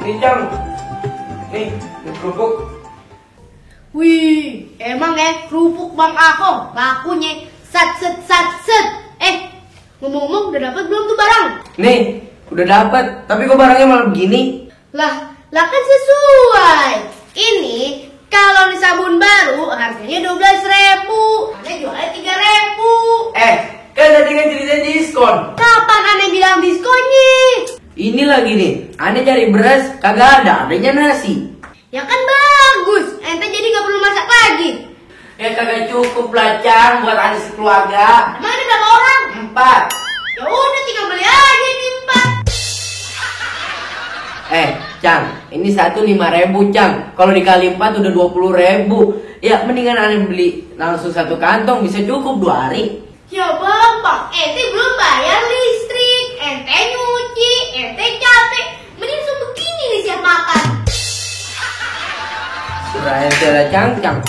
Nih Cang, nih kerupuk. Wih, emang kerupuk Bang Ako lakunya sat set. Ngomong-ngomong udah dapat belum tuh barang? Nih, udah dapat. Tapi kok barangnya malah begini? Lah kan sesuai. Ini kalau di sabun baru harganya 12.000, aneh jualnya 3.000. Kan tadi kan cerita diskon. Kapan aneh bilang diskonnya? Ini lagi nih, aneh cari beras, kagak ada, adanya nasi. Ya kan bagus, ente jadi gak perlu masak lagi. Kagak cukup lah Cang, buat aneh sekeluarga. Emang ada berapa orang? 4. Ya udah tinggal beli aja nih 4. Cang, ini 5.000 Cang. Kalau dikali 4 udah 20.000. Ya mendingan aneh beli langsung 1 kantong, bisa cukup 2 hari. Ya bapak, ente belum bayar listrik, ente nyuci, ente capek. Mending langsung begini nih siap makan. Suraya Cang.